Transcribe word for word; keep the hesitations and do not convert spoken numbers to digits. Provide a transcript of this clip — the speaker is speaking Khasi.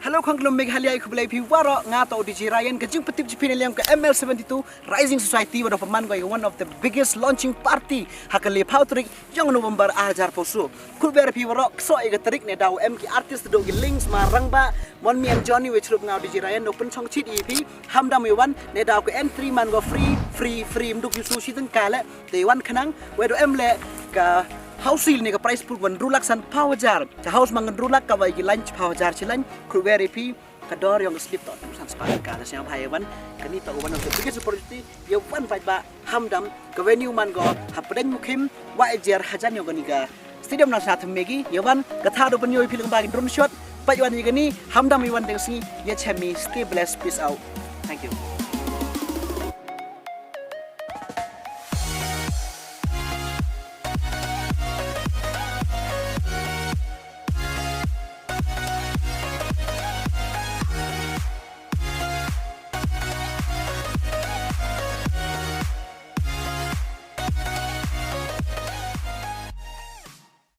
Hello khongklum Meghalaya, khublei phi waroh. Nga toh u D J Ryan. Ka jingpyntip jong phi na liang ka M L seventy-two Rising Society, wa da pynman ko ïa one of the biggest launching party ha ka laiphew tarik jong November ar hajar arphew saw. Khublei phi waroh, kso ïa ka tarik ne daw em ki artist, da ki Lings, Mar Rangbah, Mon Mi and Johnny, wa chirup nga u D J Ryan, no pynshong chit ïa phi. Hamdam ïa wan, ne daw ka entry man ko free, free, free, mduk ïa su shi tyngka leh. Te wan khnang, wa da em leh ka house seal ne ka prize pool wan hynriew lak san phew hajar. Ka house man hynriew lak, ka wa ki line phew hajar shi line. Khublei phi, ka dor yong ka slip toh san spah ka, te sngewbha ïa wan. Kani toh one of the biggest opportunity, ïa wan paidbah. Hamdam, ka venue man ko hapdeng Mukhim, wa ejer hajan yong kani ka Stadium National Themegi. Ïa wan, ka thaw da pynïoh ïa phi lyngba ki drone shot. Peit wan ïa kani, hamdam ïa wan teng sngi, ïa chem mi, stay blessed, peace out. Thank you.